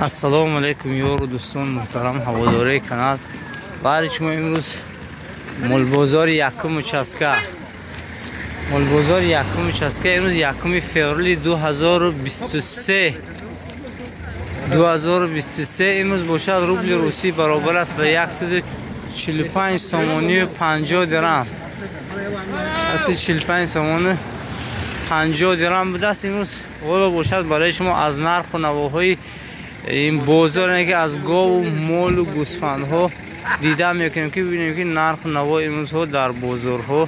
Ассалому алайкум ёру дӯстон муҳтарам ҳаводораи канал. Бари шумо имрӯз молбозори якум участка. Молбозори якум участка имрӯз 1 феврали 2023. 2023 имрӯз бошад рубли русӣ баробар аст ба 145 сомонию 50 дирам. 145 сомонию 50 дирам будааст имрӯз. Ҳоло бошад барои шумо аз нарху навоҳои ин бозор, ки аз гову молу гӯсфандҳо дида мекунем, ки бибинем, ки нарху наво имрӯзҳо дар бозорҳо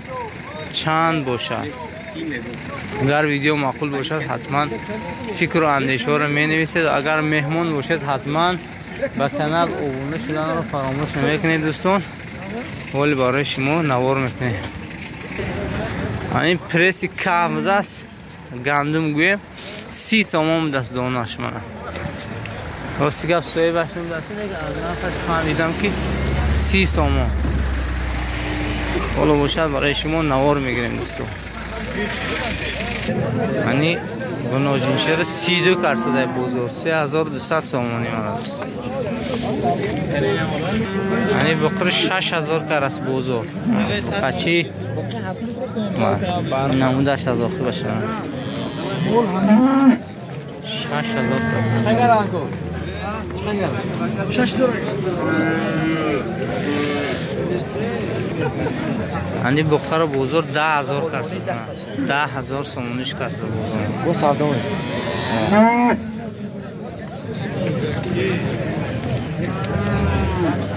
чанд бошад. Агар видео маъқул бошад, ҳатман фикру андешаҳоро менависед. Агар меҳмон бошед, ҳатман ба канал обуна шуданро фаромӯш намекунед дӯстон. Вале барои шумо навор мекунем. Ин пресси кам будааст, гандум гӯем 30 сомон будааст донаш. Мана рости гап соҳибаш набудааст, аз нархаш фаҳмидам, ки 30 сомон. Ҳоло бошад барои шумо навор мегирем дӯстон. Ани гуноҷиншера 32 карсадай бозор, 3200 сомонӣ мана дӯстон. Ани буқри 6000 караст бозор. Қачи намудаш аз охир бошад. 6000 караст. Ани бухара бозор 10000 карсад. 10000 сомониш карсад бозор. Бо савдо.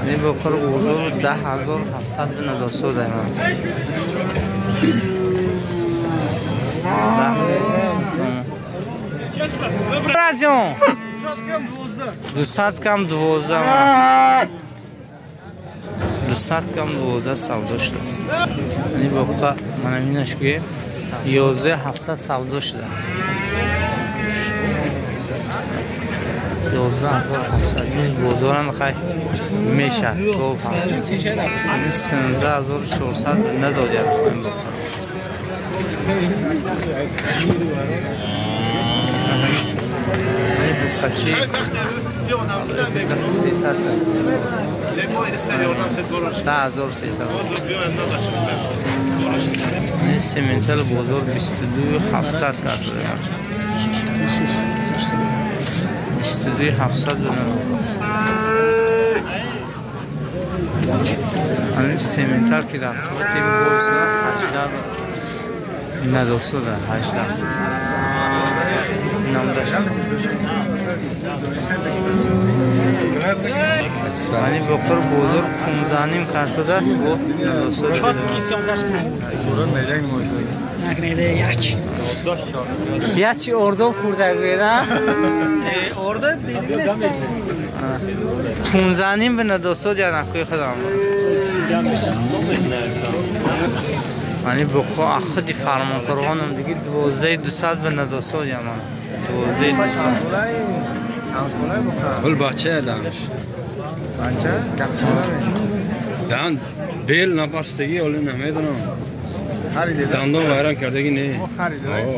Ани бухара бозор 10700 бинадосо дай ман. 10 сомон. Разион. 200 кам 12. 200 кам 12 савдо шудааст. Ани боқа мана минаш ки 11700 савдо шуда. 11700 мин бозорам хай меша. Гов 13400 надодяд ин боқа. Ани боқачи 300 10300. Ин сементал бозор 22700 кард. 22700 дона. Ин сементал ки дар қуввати бозор 18 надосуда 18 намдаш. Ани боқир бозор 15.5 карсадааст бо надосуда. Ячи ордоб хӯрда гӯеда? Ордоб дидӣ 15.5 ба надосуд я накӯи худам. Ани боқо ахди фармонқурғонам диги 12200 ба надосуд я ман. 12200. Гул бача данш. Бача? Як сола? Дан бел напастагӣ оле намедонам. Дандон вайрон кардагӣ не. Харидагӣ.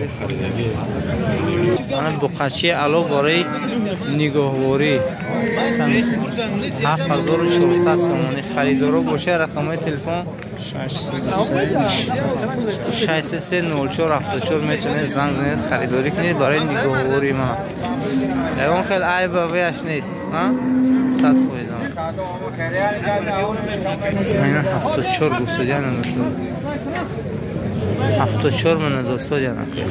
Ана буқачи ало барои нигоҳворӣ 7400 сомонӣ. Харидоро боша рақамҳои телефон 63 04 74 метавонед занг занед, харидорӣ кунед барои нигоҳворӣ. Ман ягон хел айба ваяш нест, 100%. Ина 74 гуфтодя надостод. 74 мана достодя накӯ.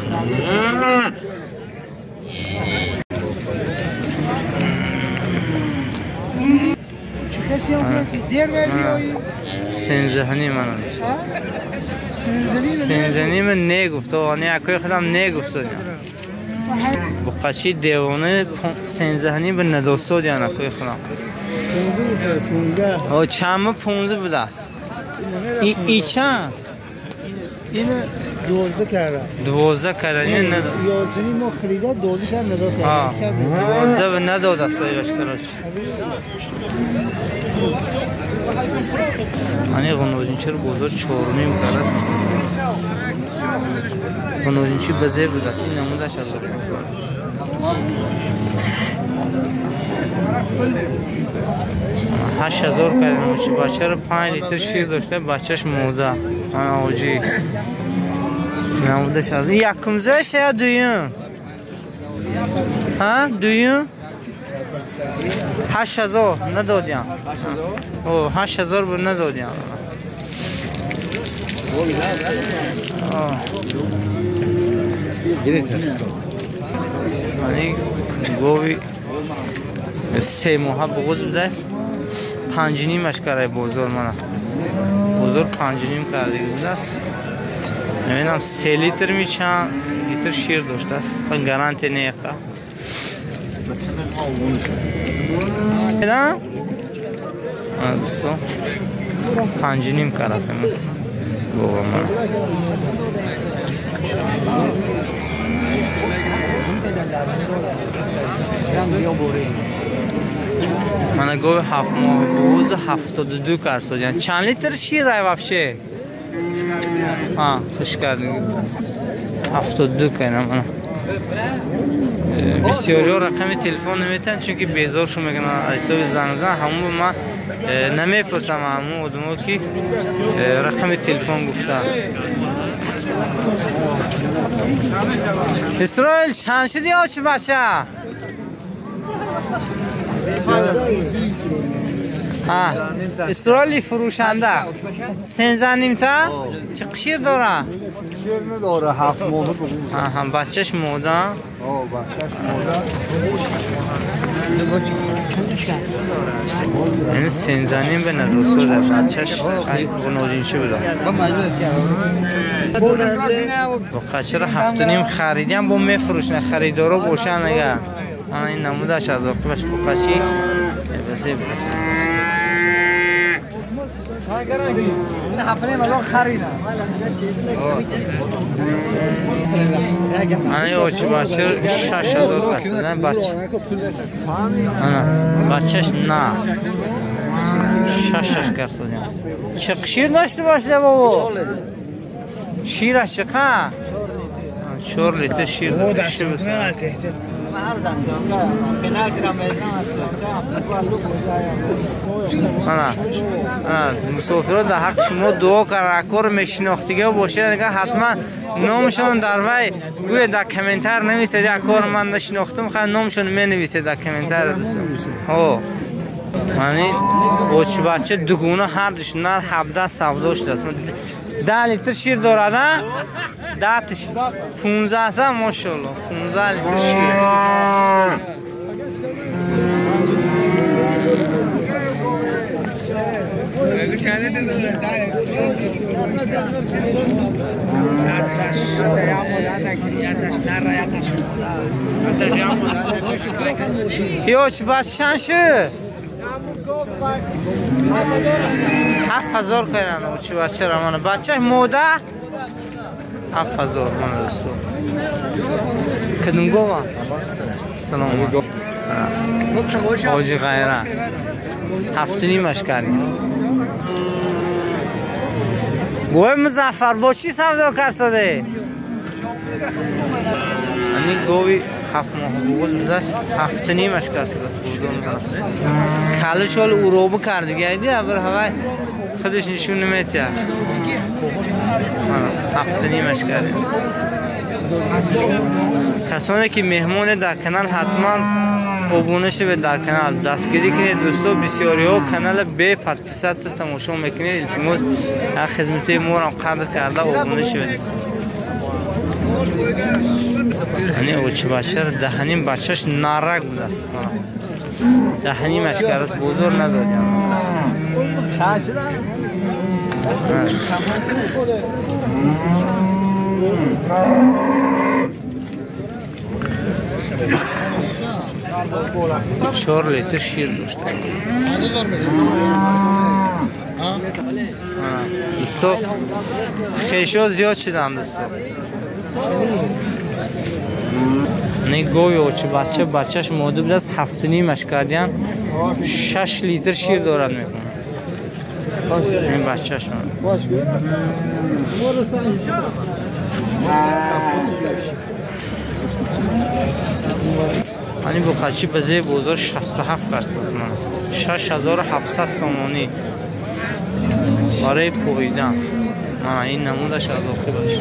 Сензаҳни мана сензаҳни ман негуфто, ани акои худам негуфтодя. Буқачи девона сензаҳни ба надостодя накӯи худам. О чама 15 будааст. И чанд? این 12 کرد. 12 کرد. این نداد. 11 ما خریده 12 کرد نداد. 12 به نداد صاحبش کراش. ани ғуноҷинчиро бозор 4.5 кард. Ғуноҷинчи ба зеб будааст. Ин намудаш аз 8000 кардем. Очи бачаро 5 литр шир дошта, бачаш мода. Ана оҷи. Намудаш аз якумзаш я дуюм? Ҳа, дуюм? 8000 надодям. О, 8000 буд надодям. Ани гови 3 моҳа буғуз буда. 5.5 карай бозор мана. Бозор 5.5 кардаги будааст. Намедонам 3 литр ми чанд литр шир доштааст. Гарантия неқа. Дӯсто 5.5 караст гова мана. Мана гови 7 моҳ буғуз 72 карсодян. Чанд литр шир ай вообще? Ҳа, хуш кардиги будааст. 72 кайна мана. Бисёриҳо рақами телефон наметиҳанд, чунки безоршон мекунанд аз ҳисоби занг задан. Ҳамон ман намепурсам ҳамон одамо ки рақами телефон гуфта. Исроил чанд шуди очи бача? Исроили фурӯшанда 13.5 та чӣ шир дора? Шир надора, 7 моҳ буғуз. Аҳа, бачаш мода? О, бачаш мода. Ин 13.5 ба надосо дар бачаш гуножинчи будааст. Бо қачара 7.5 харидям бо мефурӯшна харидоро бошанд агар. Ана ин намудаш аз оқибаш буқачи васе будааст. Ана очи бача 6000 касидан бача. Ана бачаш на 6 касидан. Чӣ шир дошта бошад бобо? Шираш чӣ? 4 литр шир дошта бошад. Ана мусофиро дар ҳаққи шумо дуо кард, акор мешинохтига бошед, агар ҳатман номшон дар вай гӯед дар комментар нависед, акор ман нашинохтум, хай номшон менависед дар комментар дӯстон. Ҳо. Мани очи бача дугуна ҳардуш нар 17 савдо шудааст. 10 литр шир дорад, а? 10 15 та мошалло, 15 литр шир. Ёч бачан шуд? 7000 карданд очи бачаро мана. Бача мода 7000 мана дӯсто. Кадунгова? Салом. Ҳоҷи Ғайра. 7.5 кардем. Гӯй Музаффар бо чӣ савдо кард саде? Ани гови 7 моҳ буғуз будааст, 7.5 кард шудааст. Калишол уробу кардига абр ҳавай худаш нишон наметиҳад. 7.5 кардем. Касоне ки меҳмоне дар канал ҳатман обуна шавед дар канал, дастгирӣ кунед дӯсто. Бисёриҳо канала бе подписатсия тамошо мекунед. Илтимос, хизматои моро қадр карда обуна шавед. Ани очи бачаро 10.5 бачаш нарак будааст. 10.5 кардаст, бозор надодям. 4 литр шир дошта. Дӯсто хешо зиёд шуданд дӯсто. Не гови очи бача, бачаш мода будааст, 7.5 кардян, 6 литр шир дорад мекунад. Ин бачаш ман. Ани буқачи ба зери бозор 67 кард аст мана. 6700 сомонӣ барои поидан. Мана ин намудаш аз оқибаш.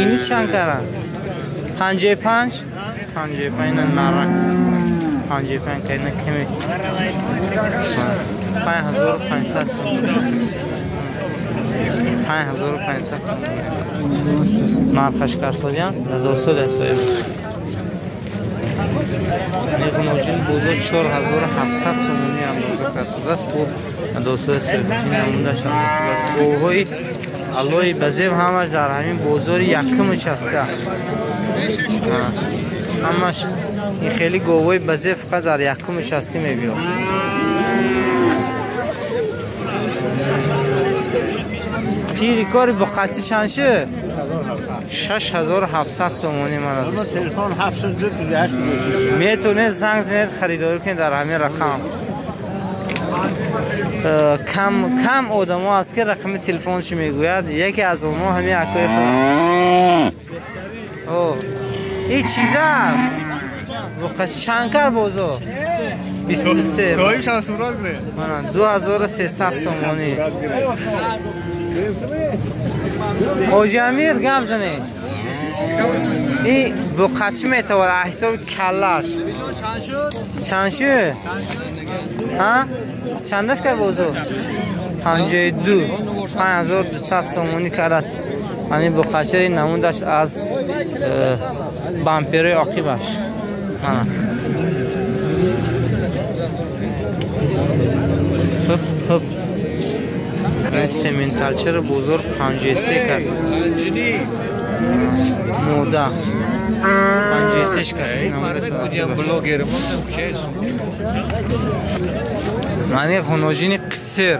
Ини чанд каран? 55? 55 на нарак. 55 кайна кеми. 5500 сомонӣ. 5500 сомонӣ. Нархаш карсодиян надосод соҳибаш. Неғуноҷин бозор 4700 сомонӣ андоза карсодааст бо надосод соҳибаш. Ин намудаш говҳои аллои базеб ҳамаш дар ҳамин бозори якум участка. Ҳамаш ин хеле говҳои базеб фақат дар якум участка мебиёд. Пири кори буқачи чанд шуд? 6700 сомонӣ мана дӯст. Телефон 728 метавонед занг занед харидорӣ кунед дар ҳамин рақам. Кам кам одамо аст ки рақами телефоншо мегӯяд. Яке аз онҳо ҳамин акои худам. О, ин чиза буқачи чанд кар бозор? 23. Соҳиб сурат гиред. Мана 2300 сомонӣ. Ҳоҷи Амир гап занед. Ин буқачи метавонад аз ҳисоби каллаш. Чанд шуд? Ҳа? Чандаш кар бозор? 52. 5200 сомонӣ кардааст. Ҳамин буқачаи намудаш аз бамперои оқибаш. Мана. Хуб, хуб. Сементалчаро бозор 53 кард. Мода 53 кард. Мани хуноҷини қисир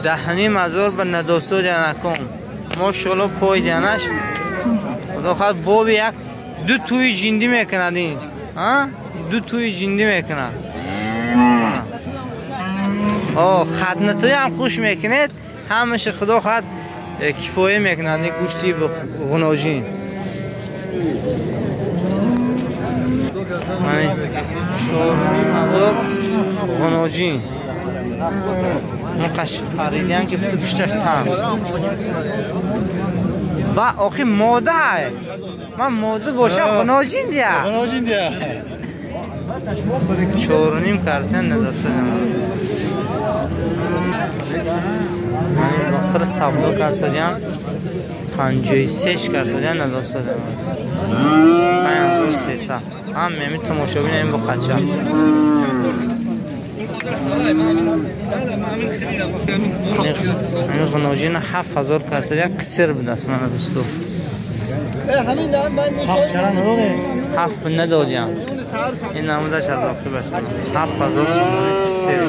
10,5 ҳазор ба надосод янаком. Мошалло пой янаш. Худо хоҳад боби як ду тӯи ҷиндӣ мекунад ин. А? Ду тӯи ҷиндӣ мекунад. О, хатнатоям хуш мекунед. Ҳамаша худо хоҳад кифоя мекунад ин гӯшти ғуноҷин. 4,5 ҳазор ғуноҷин. Муқаш паридиян ки буту пушташ там. Ва охи мода ай. Ман мода боша ғуноҷин дия. Ғуноҷин дия. 4,5 карсен надостам. Ман бақир савдо карсодиям 53 карсодиям надостам. 5300. Ҳам меми тамошобин ин буқача. Ин ғуноҷин 7000 карсодиям қисир будааст мана дӯсто. 7 надодиям. Ин намудаш аз оқибаш. 7000 сомонӣ қисир.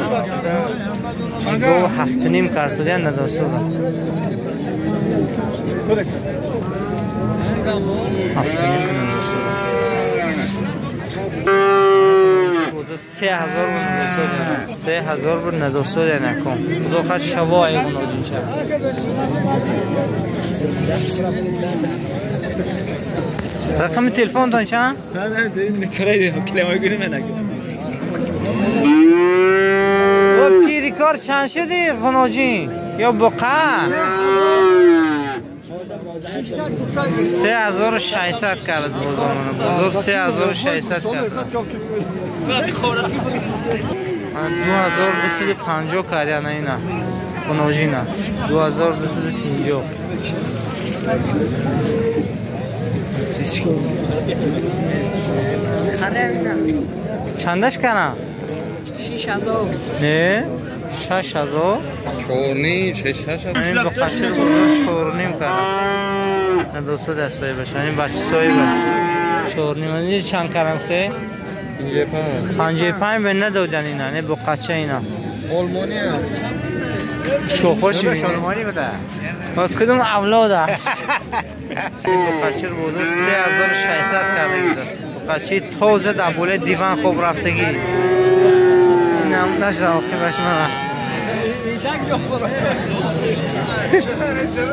Гов 7,5 карсодиям надостодам. 7,5 надостодам. 3000 бу надостод яна. 3000 бу надостод яна ком. Худо хоҳад шаво ай ғуноҷин шава. Рақами телефонтон чанд? О, пири кор чанд шуди ғуноҷин? Ё буқа? 3600 кард бозор. Бозор 3600 кард. 2250 кард яна ина. Ғуноҷина. 2250. Чандаш кана? 6000. Не? 6000? 4,5 6 Ин буқачи бозор 4,5 кард. Надосад аст соҳибаш. Ин бачи соҳибаш. 4,5. Ин чанд карам гуфте? 55. 55 به ندادن اینا نه بقچه اینا. آلمانی هم. شوخوش آلمانی بوده. و کدوم اولاد است؟ بقچه رو بوده 3600 کرده است. بقچه تازه در بوله دیوان خوب رفتگی. این هم نشد آخرش من.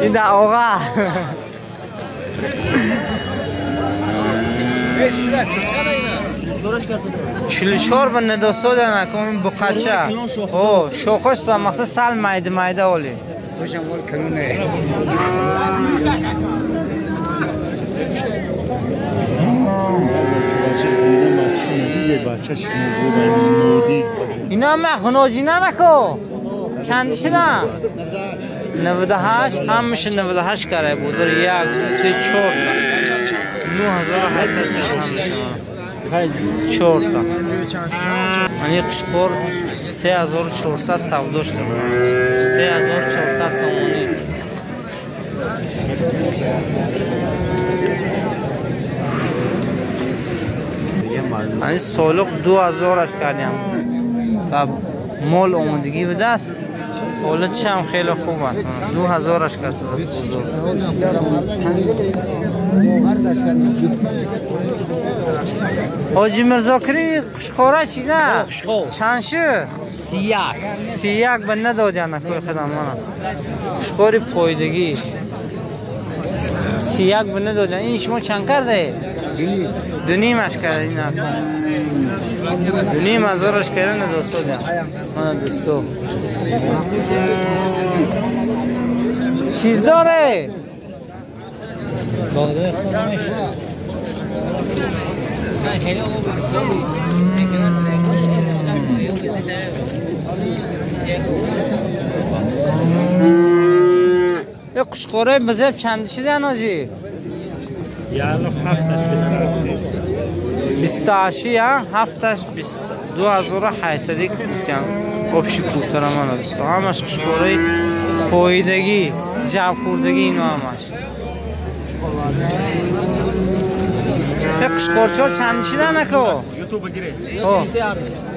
این در آقا چهل به نداسو ده نکن این بقچه او شوخش سا مقصد سال مایده مایده ولی اینا مخنوجی نکو چند شدن 98 همش 98 کرده بود 1 2 3 4 9800 میشه همش 4 تا یعنی قشقور 3400 سوداش شد 3400 سومونی یعنی سالق 2000 اش کردیم و مال آمادگی بوده است. حالتش هم خیلی خوب است. 2000 اش کس است. حاجی میرزا کریم قشقوره چی نه؟ چند شد؟ 31 31 به ندادی نکوی خدام من. قشقوری پایدگی 31 به ندادی. این شما چند کرده؟ دو نیمش کرده این نکن. 2.5 هزارش کرده ندوستو ده. من دوستو. چیز داره؟ یه قشقوره بزرگ چند شده آجی؟ یعنی هفتش 28 هفتش 2800 گفتم آبشی کوتر من دوستو همش قشقوره پاییدگی جو خوردگی اینا همش. یه قشقورچه ها چند شده نکو؟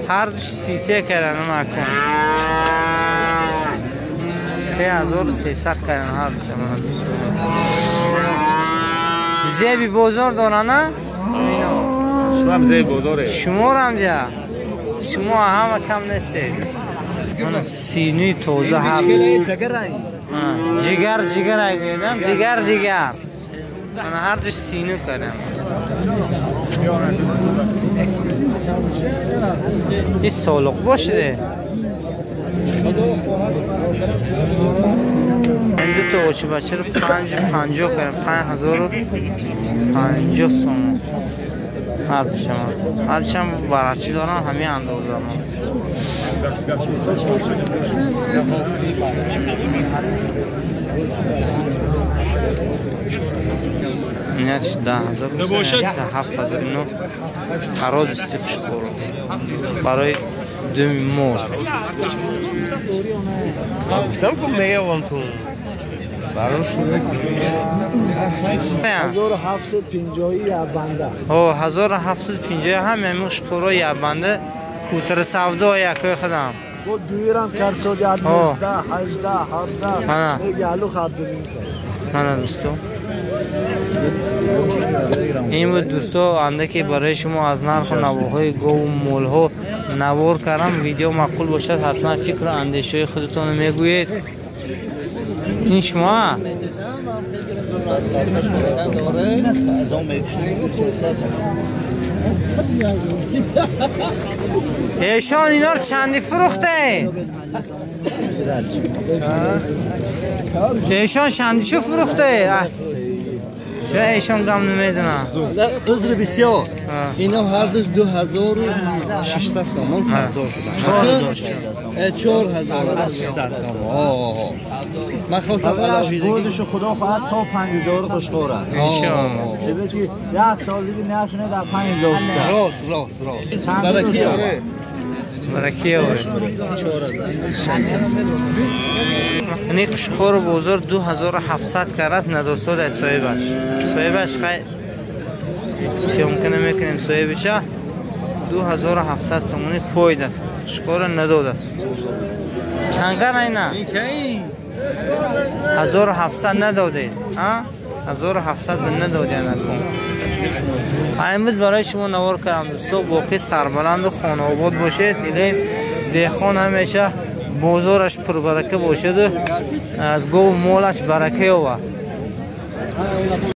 هر دوش 33 کردن نکن 3300 کردن هر دوش من دوستو. زیبی بازار دارن نه؟ شما هم زیب بازاره شما هم ده شما همه کم نیستید. من سینی تازه هر جگر جگر اگه دیگر دیگر من هر دوش سینو کردم. این سالق باشه. این دو تا اوچه بچه رو 5.50 کردم 5050 سومون هر دوشم هر دوشم برچی دارن همین اندازه دارن. نیتش 10000 7000 اینو قرار دوستی قشقورو برای دو مور. گفتم که میوم تو براش 1750 یابنده. او 1750 هم همین قشقورو یابنده کوتر سودا یکوی خودم. با دویرم کرسودی 19 18 17 یالو خاردیم. من دوستو این بود دوستو اندکی برای شما از نرخ و نواهای گاو و مولها نوار کردم. ویدیو معقول باشد حتما فکر و اندیشه خودتون رو میگویید. این شما ایشان اینا رو چندی فروخته؟ ایشان چندی فروخته؟ چرا ایشان گم نمیزنه؟ عذر بسیار. اینا هر دوش 2600 سامان خریدار شدن. 4600 سامان. من خواستم علاوه بودش خدا خواهد تا 5000 قشقوره. ان شاء الله. چه بگی 10 سال دیگه نرخ در 5000 راست راست راست. برکیه. برکیه. این قشقور بازار 2700 کرد ندوستاد از صاحبش. صاحبش خیلی سیامکنه نمیکنیم صاحبش 2700 سومونی پوید است. قشقور نداد است. چند کرد اینا؟ 1700 ندادید. ها؟ 1700 ندادید نکن. این بود برای شما نوار کردم دوستا. باقی سربلند و خانه آباد باشید. دیگه دهخان همیشه Бозораш пурбарака бошаду аз гову молаш барака ёвад.